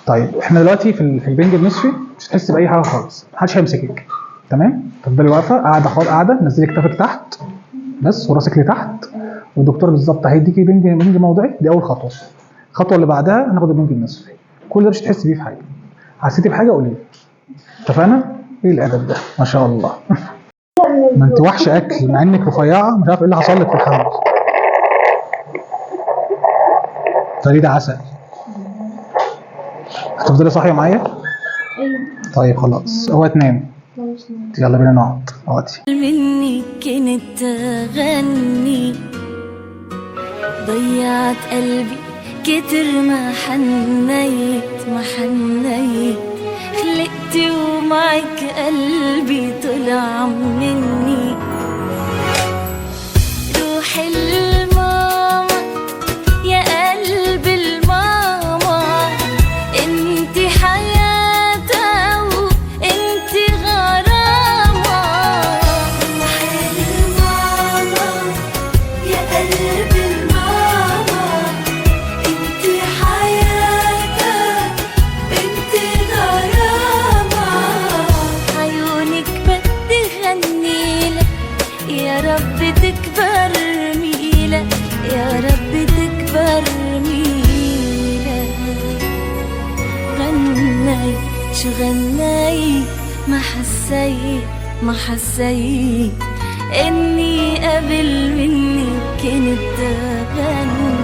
طيب احنا دلوقتي في البنج النصفي مش هتحس باي حاجة خالص، محدش هيمسكك، تمام؟ تفضلي واقفة قاعدة خالص، قاعدة نزلي كتافك تحت بس وراسك لتحت، والدكتور بالظبط هيديكي بنج موضعي. دي اول خطوة. الخطوة اللي بعدها هناخد البنج النصفي. كل ده مش هتحسي بيه في حاجة. حسيتي بحاجة قولي لي. اتفقنا؟ ايه الادب ده؟ ما شاء الله. ما انت وحش اكل مع انك رفيعة، مش عارف ايه اللي حصل لك في الحمل. فريدة عسل. هتفضلي صاحية معايا؟ ايوه. طيب خلاص، اوعي تنامي. لا مش نايم. يلا بينا نقعد. اقعدي. مني كنت أغني، ضيعت قلبي كتر ما حنيت، ما حنيت، خلقت ومعك قلبي طلع مني. روح الماما يا قلب الماما، انت حياتها وانت غرامة. روح الماما يا قلب الماما، انت حياتها انت غرامة. عيونك بدي غنيلك، يا رب تكبر ميلة، يا رب تكبر ميلة. غني شو غنيت، ما حسيت، ما حسيت اني قبل منك كنت غني.